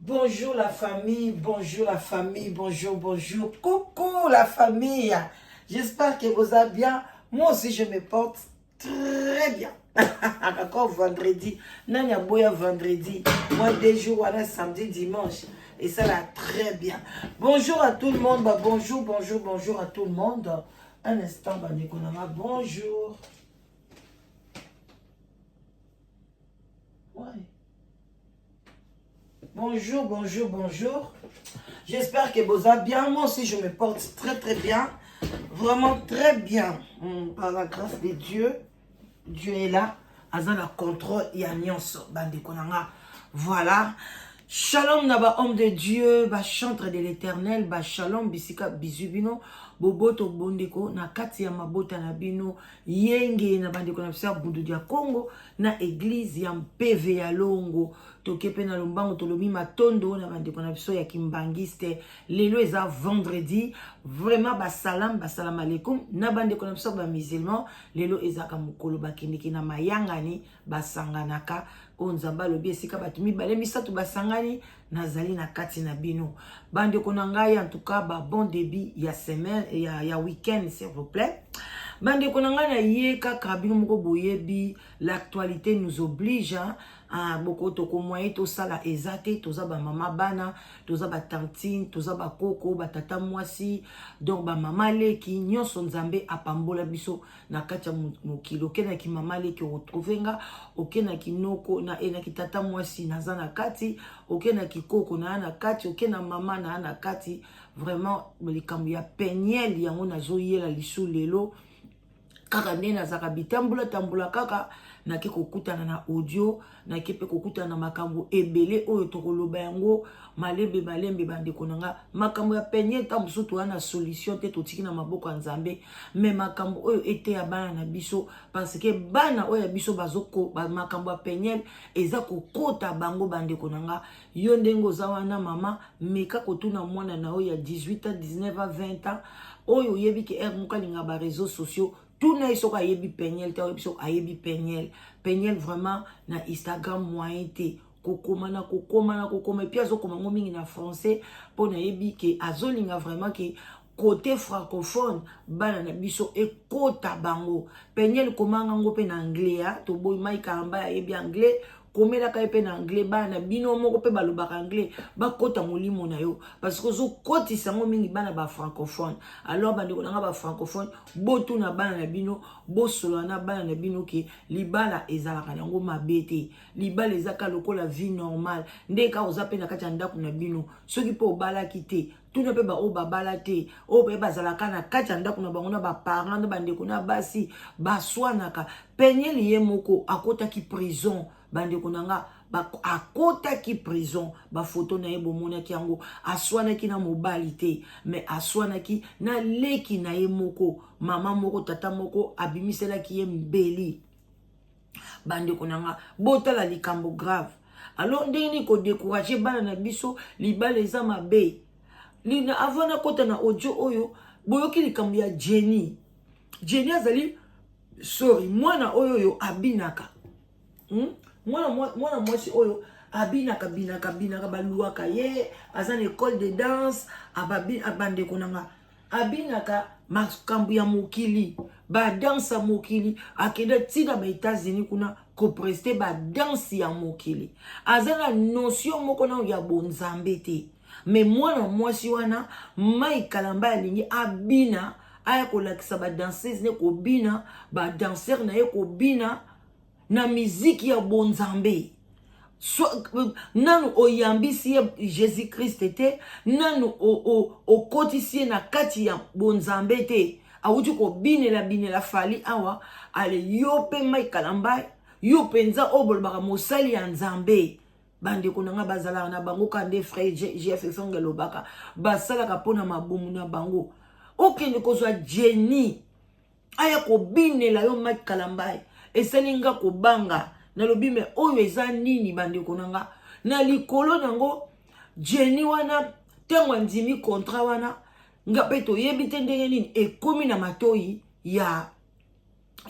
Bonjour la famille, bonjour la famille, bonjour, bonjour. Coucou la famille. J'espère que vous allez bien. Moi aussi, je me porte très bien. Encore vendredi. Nani aboya vendredi. Moi, 2 jours, voilà, samedi, dimanche. Et ça va très bien. Bonjour à tout le monde. Bah, bonjour, bonjour, bonjour à tout le monde. Un instant, bah, bonjour. Ouais. Bonjour, bonjour, bonjour. J'espère que vous allez bien. Moi aussi, je me porte très, très bien. Vraiment très bien. Par la grâce de Dieu. Dieu est là. Aza na contrôle ya nyonso. Bandeko na nga. Voilà. Shalom na ba homme de Dieu, ba chantre de l'Éternel, ba shalom bisika bizu bino, boboto bondeko na kati ya mabota na bino, yenge na bandeko na biso ya bundu dia Congo na église ya mpeve ya longo. Toke pe na lombango tolobi matondo na bandeko na biso ya kimbangiste. Lelo eza vendredi, vraiment ba salam, ba salam alaikum na bandeko na biso ba musulman. Lelo ezaka mokolo bakendeki na mayangani, basanganaka oyo Nzambe alobi esika bato mibale misato basangani, nazali na kati na bino. Bandeko na ngai, en tout cas ba bon début ya semaine, ya week-end, s'il vous plaît. Bandeko na ngai, na ye kaka bino moko boyebi, l'actualité nous oblige, hein? Ah, boko tokomoye tosala eza te, toza bamama bana, toza batantine, toza bakoko, batata mwasi, donc bamama leki nyonso Nzambe apambola biso na kati ya mokili. Okendaki mama leki, oretrouve nga, okendaki noko na enaki tata mwasi, naza na kati, okendaki koko na na kati, okenda mama na na kati. Vraiment likambo ya Peniel yango nazoyela lisu lelo. Kaka nde nazalaka bitambola tambola, kaka nake kokutana na audio, nake mpe kokutana na makambo ebele oyo tokoloba yango malembe malembe. Bandeko na nga, makambo ya Peniel, ntango mosusu toya na solution te, totiki na maboko ya Nzambe. Mais makambo oyo eteya bana na biso, parce que bana oyo ya biso bazoko makambo ya Peniel eza kokota bango. Bandeko na nga, yo ndenge oza wana mama, meka kotuna mwana na oyo ya 18 ans, 19 ans, 20 ans, oyo oyebi ke ere moko alinga baréseaux sociaux, tuna ye soki ayebi Peniel te. Oyebi soki ayebi Peniel. Peniel vraiment na Instagram moyen te, kokoma na kokoma na kokoma, et puis azokoma yango mingi na français, mpo nayebi ke azolinga vraiment ke côté francophone bana na biso ekota bango. Peniel, komanga yango mpe na anglais. Ya toboyi Mike Kalamba ayebi anglais, komelaka ye mpe na anglais. Bana na bino moko mpe balobaka anglais, bakota molimo na yo, parce que ozokotisa yango mingi bana bafrancophone. Alors bandeko na nga bafrancophone, botuna bana na bino, bosolola na bana na bino ke libala ezalaka nango mabe te. Libala ezaka lokola vie normale, nde kaka oza mpe na kati ya ndako na bino. Soki mpe obalaki te, tuna mpe baoyo babala te, oyo mpe bazalaka na kati ya ndako na bango na baparent na bandeko na basi, baswanaka. Peniel ye moko akotaki prison. Bandeko na nga, akotaki prison, bafoto na ye bomonaki yango. Aswanaki na mobali te, mais aswanaki na leki na ye moko, mama moko tata moko, abimiselaki ye mbeli. Bandeko na nga, botala likambo grave. Alors ndenge nini kodécourager bana na biso? Libala eza mabe. Lina, avant nakota na audio oyo, boyoki likambo ya Jenny. Jenny azali, sorry, mwana oyo oyo abinaka, Mwana mwasi oyo abinaka, binaka binaka, baluwaka ye, aza na école de danse. Bandeko na nga, abinaka makambo ya mokili, badanse ya mokili. Akende ntina ba États-Unis kuna koprester badanse ya mokili. Aza na notion moko nano ya bonzambe te. Mais mwana mwasi wana, Mike Kalamba alingi abina, aya kolakisa badanseuse ne kobina, badanseur na ye kobina na miziki ya bonzambe. So, nanu oyambisi ye Jésus Christ te, nanu okotisi ye na kati ya bonzambe te. Awuti kobinela binela Fally awa. Ale yo mpe Mike Kalamba, yo mpenza oyo bolobaka mosali ya Nzambe. Bandeko na nga, bazalaka na bango ka nde frère Jf Efanga elobaka, basalaka mpona mabumu na bango. Okende kozwa Jenny aya kobinela yo, Mike Kalambai, esali nga kobanga. Nalobi mais oyo eza nini? Bandeko na nga, na likolo nango Jenny wana, ntango andimi contrat wana, nga mpe toyebi te ndenge nini ekomi na matoi ya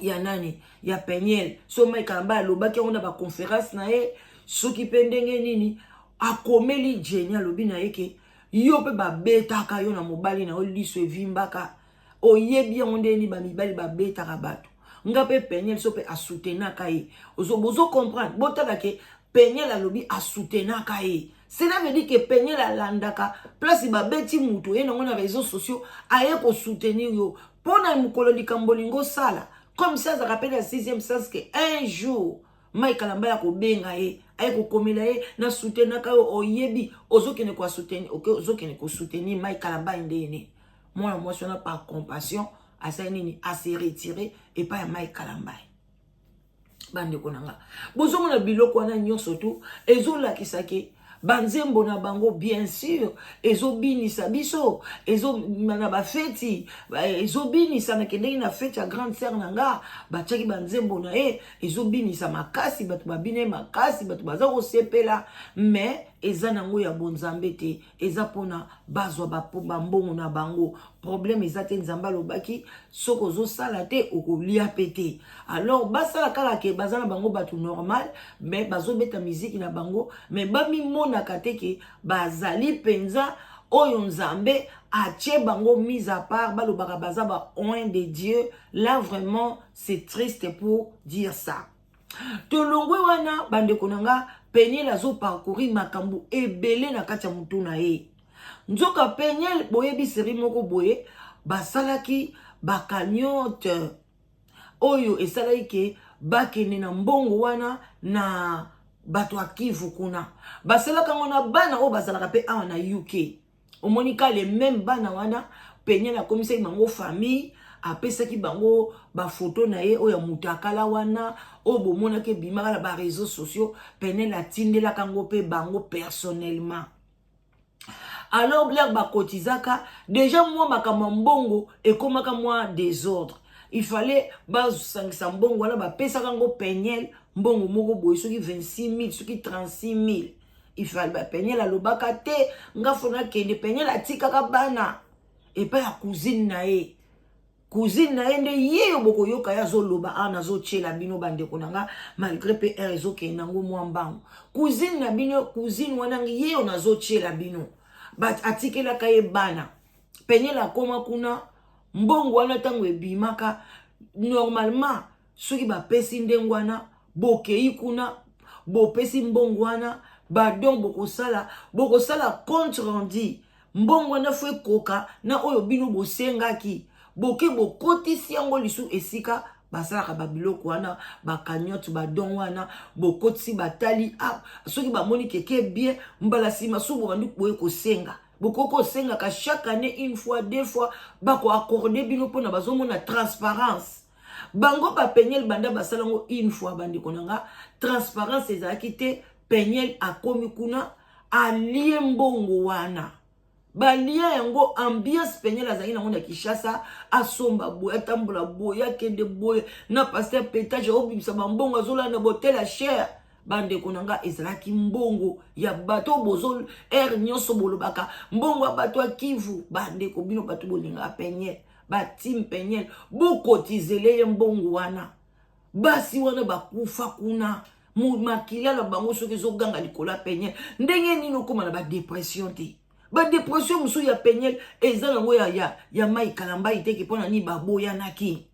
nani, ya Peniel. So Mike Kalamba alobaki yango na baconférence na ye, soki mpe ndenge nini. Akomeli Jenny, alobi na ye ke yo mpe babetaka yo na mobali na yo, liso evimbaka, oyebi yango ndenge nini bamibali babetaka bato. Nga mpe Peniel so mpe asoutenaka ye. Bozo comprendre, botala ke Peniel alobi asoutenaka ye. Cela veut dire que Peniel alandaka place babeti mutu ye nango na réseaux sociaux, aye kosoutenir yo mpo na mokolo likambo olingi osala, comme si azalaka mpe na sixième sens ke un jour Mike Kalamba ya kobenga ye, aye kokomela ye: na soutenaka yo, oyebi ozokende koasoutenir, ozokende kosoutenir Mike Kalamba ndene. Mwana mwasi wana, par compassion, asali nini? Ase retire epai ya Mike Kalamba. Bandeko na nga, bozomona biloko wana nyonso tu ezolakisa ke banzembo na bango, bien sûr, ezobinisa biso, ezo na bafeti ezobinisa. Nakendeki na feti ya grande sœur na nga, batiaki banzembo na ye, ezobinisa makasi, bato babina ye makasi, bato baza kosepela. Mais eza nango ya bonzambe te, eza mpona bazwa bambongo na bango. Problème eza te. Nzambe alobaki soki ozosala te, okolia mpe te. Alors basala kaka ke baza na bango bato normal, mais bazobeta miziki na bango, mais bamimonaka te ke bazali mpenza oyo Nzambe atie bango mise à part. Balobaka baza ba oints de Dieu. Là, vraiment, c'est triste pour dire ça. Tolongwe wana, bandeko na nga. Peniel azoparcourir makambo ebele na kati ya motu na ye. Nzoka Peniel, boyebi série moko boye basalaki, bacagnotte oyo esalaki ke bakende na mbongo wana na bato ya Kivu kuna. Basalaka yango na bana oyo bazalaka mpe awa na UK. Omoni ka le même bana wana, Peniel akomisaki bango famille, apesaki bango bafoto na ye oyo ya moto akala wana, oyo bomonaki ebimaka na baréseaux sociaux. Peniel atindelaka yango mpe bango personnellement. Alors l'heure bakotizaka déjà mwa makambo ya mbongo, ekomaka mwa désordre. Il fallait basangisa mbongo wana, bapesaka yango Peniel, mbongo moko boye, soki 26 000, soki 36 000. Il fallait, Peniel alobaka te: nga faut nakende. Peniel atikaka bana epai ya cousine na ye. Cousine na ye nde ye oyo bokoyoka ye azoloba awa. Nazotiela bino, bandeko na nga, malgré mpe heure ezokende nango mwa mbango. Cousine na bino, cousine wana ye oyo nazotiela bino, atikelaka ye bana. Peniel akóma kuna, mbongo wana ntango ebimaka, normalement soki bapesi ndenge wana, bokei kuna, bopesi mbongo wana, badon, bokosala compte rendu. Mbongo wana faut ekoka na oyo bino bosengaki. Boke, bokotisi yango lisu esika basalaka babiloko wana, bacagnotte, badon wana. Bokotisi, batali, ah, soki bamoni keke bien, mbala nsima so bobandi boye kosenga, bokoki kosengaka chaque année, une fois, deux fois, bakoaccorde bino mpona bazomona transparence. Bango baPeniel, banda basala yango une fois, bandeko na nga, transparence ezalaki te. Peniel akomi kuna, alie mbongo wana, balia yango. Ambiance Peniel azalaki nango na Kinshasa, asomba boye, atambola boye, akende boye na pasteur Petage, obimisa bambongo, azolanda botela cher. Bandeko na nga, ezalaki mbongo ya bato. Bozo heure nyonso bolobaka mbongo ya bato ya Kivu. Bandeko, bino bato bolingaka Peniel, bateam Peniel, bokotizele ye mbongo wana. Basi wana bakufa kuna, makila na bango soki ezoganga likolo ya Peniel, ndenge nini okóma na badépression te? Badépression mosusu ya Peniel eza nango ya Mike Kalambai teke. Mpo na nini baboyanaki?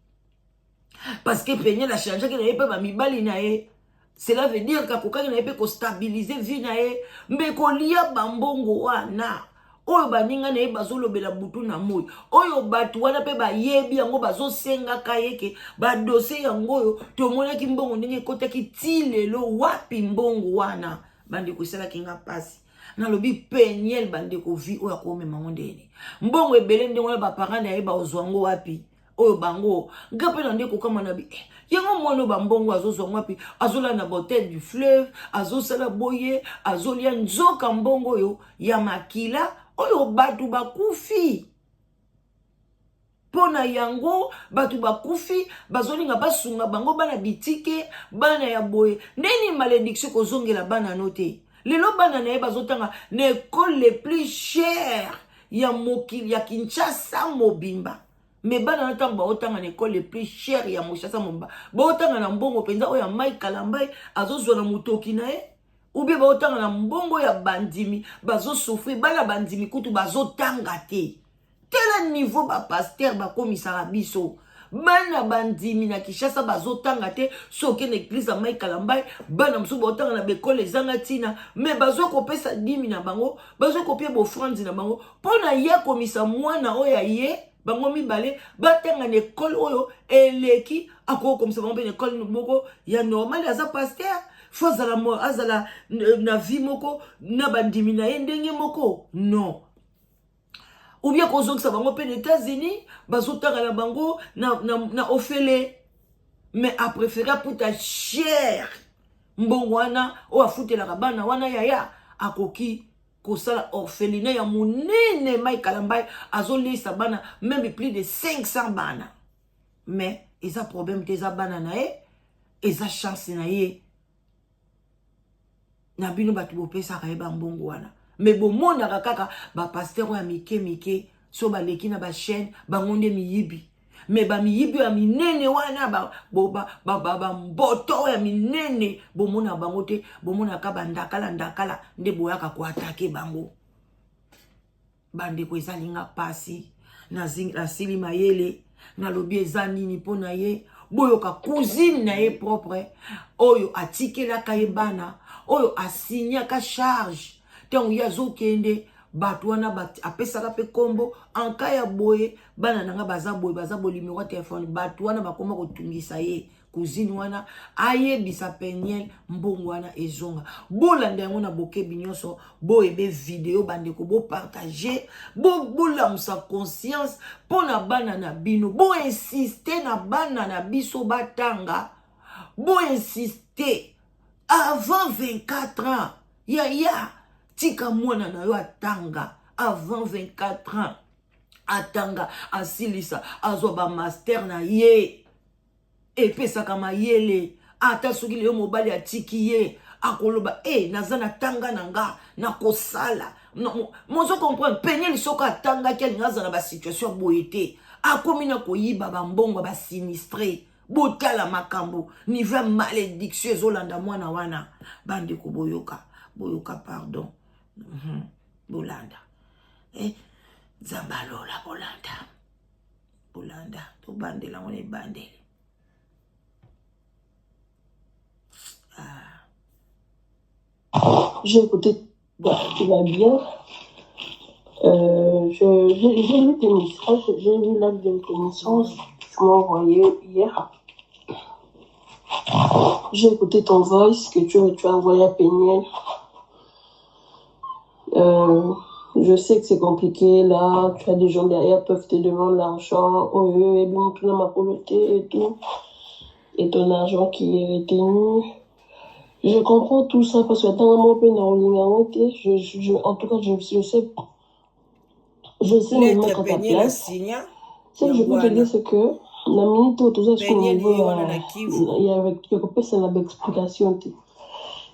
Parce que Peniel achangeaki na ye mpe bamibali na ye. Cela veut dire kakokaki na ye mpe kostabiliser vie na ye, mbe kolia bambongo wana oyo baninga na ye bazolobela butu na moi, oyo bato wana mpe bayebi yango, bazosengaka ye ke badossier yango oyo tomonaki mbongo ndenge ekotaki ti lelo, wapi mbongo wana? Bandeko, esalaki nga mpasi. Nalobi Peniel, bandeko, vie oyo akomema ngo ndeni? Mbongo ebele ndenge wana, baparent na ye bazwa yango wapi? Oyo bango nga mpe na nde kokama na bi eh, yango mwana oyo bambongo azozwa ngo wapi? Azolala na hotel du Fleuve, azosala boye, azolia. Nzoka mbongo oyo ya makila oyo bato bakufi mpo na yango, bato bakufi, bazolinga basunga bango, bana bitike, bana ya boye. Ndeni malédiction kozongela bana no te. Lelo bana na ye bazotanga na école le plus cher ya mokili ya Kinshasa mobimba. Mais bana na ntango baotanga na école le plus cher ya Kinshasa mobimba, baotanga na mbongo mpenza oyo ya Mike Kalambai azozwa na motoki na ye. Ou bien baotanga na mbongo ya bandimi, bazosouffrir, bana bandimi kutu bazotanga te. Tala niveau ba pasteur bakomisaka biso. Bana bandimi na Kinshasa bazotanga te, soki na église ya Mike Kalambay, bana mosusu baotanga na bekole ezanga ntina, mais bazokopesa dimi na bango, bazokopia bofrandi na bango mpo na ye akomisa mwana oyo ya ye, bango mibale batanga na ekole oyo eleki, akokomisa bango mpe na ekole moko ya normal. Aza pasteur, fo azala, azala na vie moko na bandimi na ye ndenge moko, non? Ou bien kozongisa bango mpe na États-Unis, bazotanga na bango na ofele, mais apréféré aputa cher mbongo wana oyo afutelaka bana wana. Yaya akoki kosala orphelinat ya monene. Mike Kalambay azolesa bana même plus de 500 bana, mais eza problème te, eza bana na ye, eza chance na ye. Na bino bato bopesaka ye bambongo wana, mais bomonaka kaka bapasteur oyo ya mike mike, so baleki na bachaîne, bango nde miyibi. Mais bamiyibi oyo ya minene wana, bamboto oyo ya minene, bomona bango te. Bomonaka bandakala ndakala nde boyaka koattaquer bango. Bandeko, ezalinga mpasi, nasili mayele, nalobi eza nini mpo na ye. Boyoka cousine na ye propre oyo atikelaka ye bana, oyo asignaka charge ntango ye azokende. Bato wana apesaka mpe nkombo anka ya boye, bana na nga baza boye, baza boye, numéro ya telefone. Bato wana bakoma kotungisa ye. Cousine wana ayebisa Peniel mbongo wana ezonga. Bolanda yango na bokebi nyonso, boyebe video. Bandeko, bopartage, bolamusa conscience mpo na bana na bino. Boinsiste na bana na biso batanga, boinsiste avant 24 ans. Yaya, tika mwana na yo atanga avant 24 ans, atanga, asilisa, azwa bamaster na ye. Epesaka mayele. Ata soki lelo mobali atiki ye, akoloba e naza na tanga na nga nakosala. Mozo comprendre? Peniel soki atangaki, alingi aza na basituation ya boye te. Akomi na koyiba bambongo ya basinistrés. Botala makambo, niveau ya malédiction ezolanda mwana wana. Bandeko, boyoka, boyoka, pardon. Bolanda. Nzambe alola. Bolanda, bolanda, tobandela yango na ebandeli. Ah. J'ai écouté, bah, tu vas bien. J'ai lu tes messages, j'ai lu l'acte de reconnaissance que tu m'as envoyé hier. J'ai écouté ton voice que tu as envoyé à Peniel. Je sais que c'est compliqué là, tu as des gens derrière peuvent te demander l'argent, oh, et bon, tout ma et tout, et ton argent qui est retenu. Je comprends tout ça parce que attends, moi, en tout cas, je sais me mettre à ta place. Ce que je peux te dire, c'est que la minute où tout ça, ce niveau, il y avait quelque chose, c'est l'explication.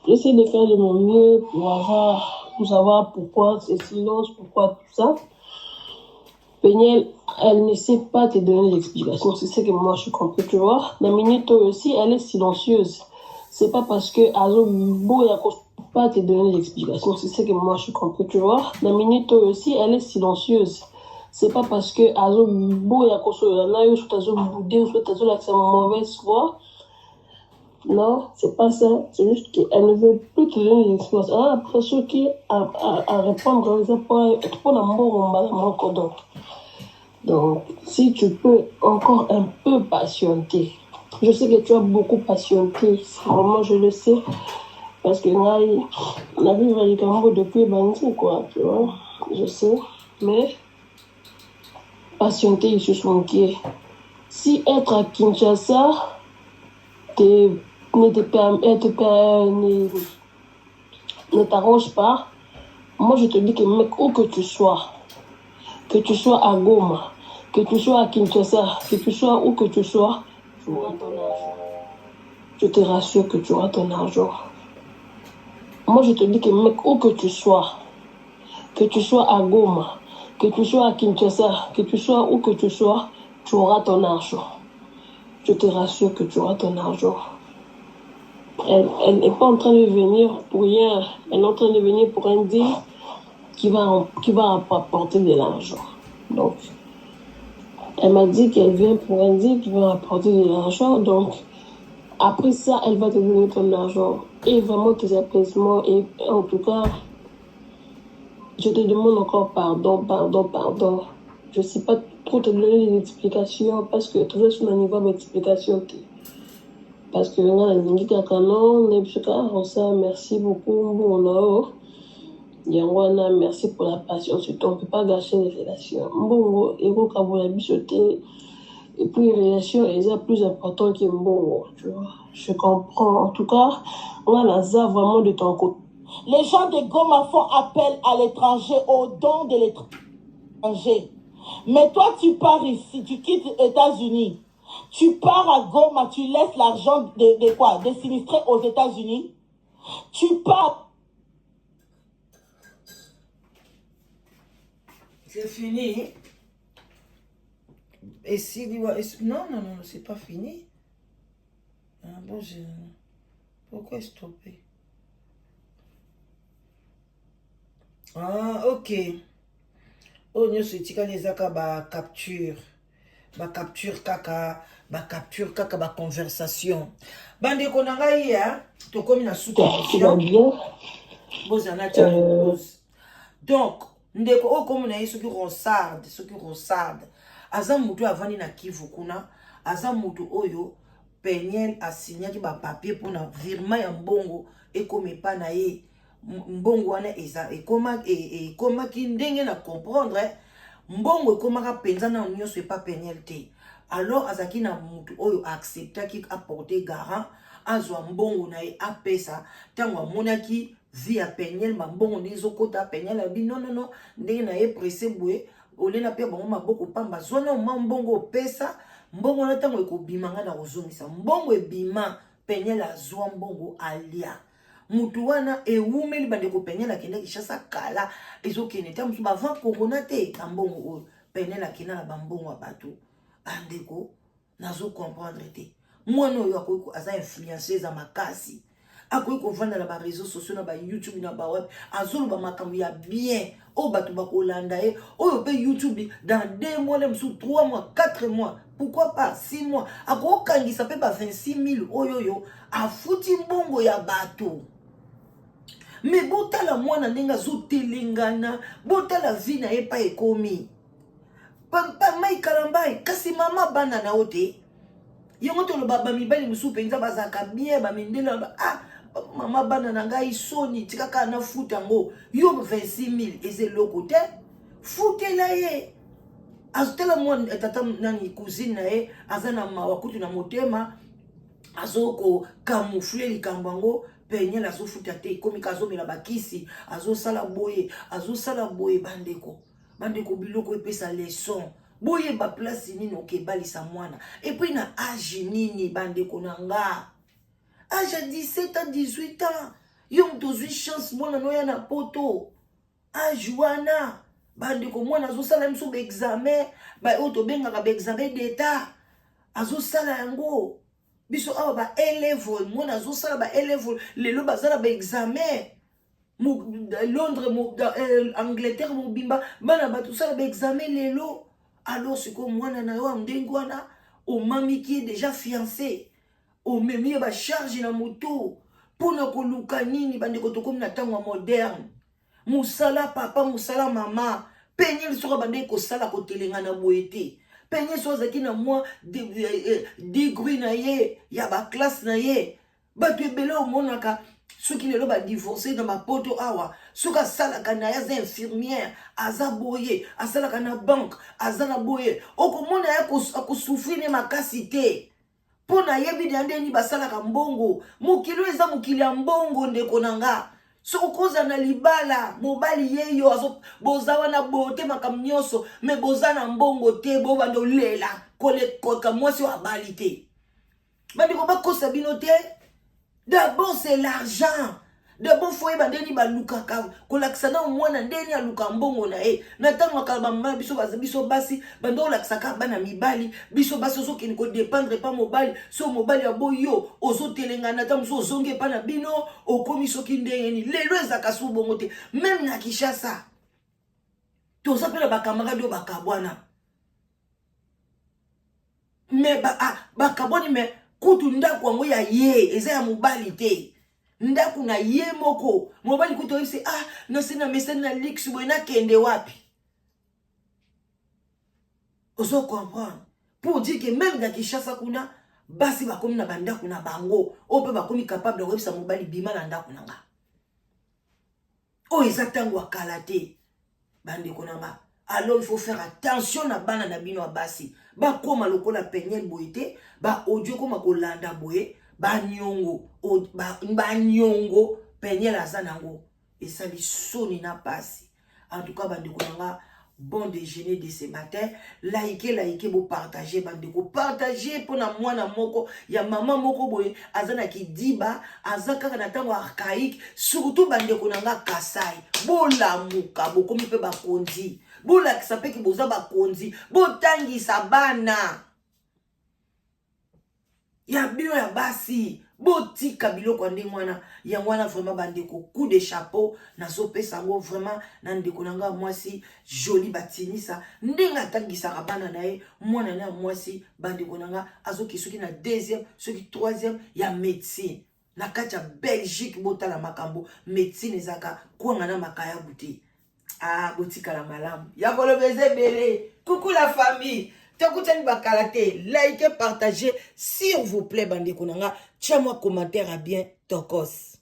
J'essaie de faire de mon mieux pour savoir pourquoi ce silence, pourquoi tout ça. Peniel, elle ne sait pas te donner l'explication. C'est ce que moi je comprends, tu vois. La minute aussi, elle est silencieuse. C'est pas parce que azo boya pas te donner l'explication. C'est ce que moi je comprends, tu vois. La minute aussi, elle est silencieuse. C'est pas parce que azo boya koso na yo, soit azo bouder, soit azo la mauvaise foi. Non, c'est pas ça. C'est juste qu'elle ne veut plus te donner l'explication. Elle a l'impression qu'à à répondre, pour la mort, donc, si tu peux encore un peu patienter. Je sais que tu as beaucoup patienté. Vraiment, je le sais. Parce que là, on a vu likambo depuis bandi, quoi, tu vois. Je sais. Mais, patienter, ils se sont inquiets. Si être à Kinshasa ne te permet, ne t'arrange pas, moi je te dis que mec, où que tu sois à Goma, que tu sois à Kinshasa, que tu sois où que tu sois, tu auras ton argent. Je te rassure que tu auras ton argent. Moi je te dis que mec, où que tu sois à Goma, que tu sois à Kinshasa, que tu sois où que tu sois, tu auras ton argent. Je te rassure que tu auras ton argent. Elle n'est pas en train de venir pour rien. Elle est en train de venir pour un deal qui va apporter de l'argent. Donc, elle m'a dit qu'elle vient pour un deal qui va apporter de l'argent. Donc, après ça, elle va te donner ton argent et vraiment tes apaisements. Et en tout cas, je te demande encore pardon, pardon, pardon. Je ne sais pas trop te donner des explications parce que toujours sur le niveau d'explication. Parce que nga nalingi kaka non nayebi kaka Rosa, merci beaucoup. Mbongo na yo yango wana, merci pour la patience. On peut pas gâcher les relations. Mbongo ekokabola biso te. Et puis relation eza plus important que mbongo, tu vois. Je comprends. En tout cas, nga naza vraiment de ton côté. Les gens de Goma font appel à l'étranger, au don de l'étranger. Mais toi, tu pars ici, tu quittes les États-Unis. Tu pars à Goma, tu laisses l'argent de quoi? Des sinistrés aux États-Unis. Tu pars. C'est fini. Et si, non, non, non, c'est pas fini. Ah bon, pourquoi stopper? Ah, ok. Oyo nyonso etikali ezaka bacapture, bacapture kaka, bacapture kaka, baconversation. Bandeko na ngai, ya tokomi na suka. Tu vas bien. Bozala tia pause. Donc ndeko oyo komi na ye, soki Ronsard, soki Ronsard aza motu oyo avandi na Kivu kuna, aza motu oyo Peniel asignaki bapapier mpona virement ya mbongo ekoma epa na ye. Mbongo wana eza ekomaki ndenge na comprendre, mbongo ekomaka mpenza na nyonso epa Peniel te. Alors azalaki na motu oyo aacceptaki aporte garant, azwa mbongo na ye apesa. Ntango amonaki vie ya Peniel, bambongo ndenge ezokota, Peniel alobi: "Non, non, non, ndenge na ye presse boye, olela mpe bango maboko pamba, zwana oma mbongo, opesa mbongo wana. Ntango ekobima, ngai na kozongisa mbongo." Ebima, Peniel azwa mbongo, alia mutu wana. Ewumeli, bandeko. Peniel akende Kinshasa kala, ezokende te mosusu bavant corona te. Bambongo oyo Peniel akenda na bambongo ya bato, bandeko, nazocomprendre te. Mwana oyo akoki, aza influenceuse makasi, akoki kovanda na baréseau sociaux, na baYouTube, na baweb, azoloba makambo ya bien oyo bato bakolanda ye. Oyo mpe YouTube, dans 2 mois na mosusu, 3 mois, 4 mois, pourquoi pas 6 mois, akokangisa mpe ba 26 000 oyo afuti mbongo ya bato. Me botala mwana ndenge azotelengana, botala vie na ye pa ekomi mai kalambai. Kasi mama bana na yo te, yango toloba bamibali mosusu mpenza bazalaka bien, bamindele. Ah, mama bana na ngai, soni, tikaka nafuta yango. Yo 26 000 eza eloko te, futela ye. Azotala mwana tata nani, cousine na ye aza na mawa kutu na motema, azokocamoufler likambo yango. Peniel azofuta te, ekomi ka azomela bakisi, azosala boye, azosala boye. Bandeko, bandeko, biloko epesa leçon. Boyeba place nini okebalisa mwana et puis na âge nini. Bandeko na nga, âge ya 17 ans, 18 ans, yo moto ozwi chance mwana noya na poto, âge wana, bandeko, mwana azosala biso baexamen oyo tobengaka baexamen d'état, azosala yango. Biso awa ba A level, mwana azosala ba A level. Lelo baza na baexamen Londres, Angleterre mobimba, bana bato osala baexamen lelo. Alors sikoyo mwana na yo ya ndenge wana, omamiki ye déjà fiancé, omemi ye bacharge na moto mpona koluka nini? Bandeko, tokomi na ntango ya moderne. Mosala papa, mosala mama. Peniel soki abandaki kosala, kotelenga na boye te. Peniel soki azalaki na mwa degré na ye ya baclasse na ye, bato ebele omonaka soki lelo badivorce na bapoto awa, soki asalaka na ye, aza infirmière, aza boye, asalaka na banque, aza na boye, okomona ye akosouffrir ne makasi te, mpo nayebi na ndeni basalaka mbongo. Mokili oyo eza mokili ya mbongo, ndeko na nga. Soki okozala na libala, mobali ye yo, boza wana bote, makambo nyonso, me boza na mbongo te, bobanda olela koleka mwasi oyo abali te. Bandeko, bakosa bino te. D'abord c'est l'argent. D'abord faut oyeba ndeni balukaka, kolakisa na mwana ndeni aluka mbongo na ye. Na ntango ya kala bamama biso biso basi banda olakisaka bana mibali, biso basi ozokende kodependre epa mobali, so mobali aboyi yo ozotelengana, ata mosusu ozongi epa na bino okomi soki ndenge nini. Lelo ezalaka su bongo te, meme na Kinshasa toza mpe na bakamarade oyo bakabwana me ba, ah, bakabwani me kutu ndako yango ya ye eza ya mobali te, ndako na ye moko mobali kutu oyebisi ah nasi na mesani na luxe boye nakende wapi. Ozo comprendre pour dire que même na Kinshasa kuna basi bakomi na bandako na bango oyo mpe bakomi capable ya koyebisa mobali bima na ndako na nga. Oyo eza ntango ya kala te bandeko na nga. Alors il faut faire attention na bana na bino ya basi, bakoma lokola Peniel boye te, ba audio ekoma kolanda boye, baniongo baniongo Peniel aza nango esali soni na pasi. En tout cas bandeko na nga, bon déjeuner de ce matin. Like, like, bo partager bandeko, partager mpona mwana moko ya mama moko boye aza na kidiba, aza kaka na ntango archaïque. Surtout bandeko na nga Kasai, bolamuka, bokomi mpe bakonzi, bolakisa mpe ke boza bakonzi, botangisa bana ya bino ya basi, botika biloko ya ndenge wana. Yango wana vraiment bandeko, coup de chapeau nazopesa yango vraiment na ndeko na ngai mwasi Jolie Batinisa, ndenge atangisaka bana na ye. Mwana na ya mwasi, bandeko na nga, azoki soki na deuxième soki troisième ya médecine na kati ya Belgique. Botala makambo, médecine ezalaka kwanga na makayabu te. Ah, botikala malamu, ya koloba eza ebele. Coucou la famille, tokutani bakala te. Like, partager s'il vous plaît bandeko na nga, tia mwa commentaire ya bien tokos.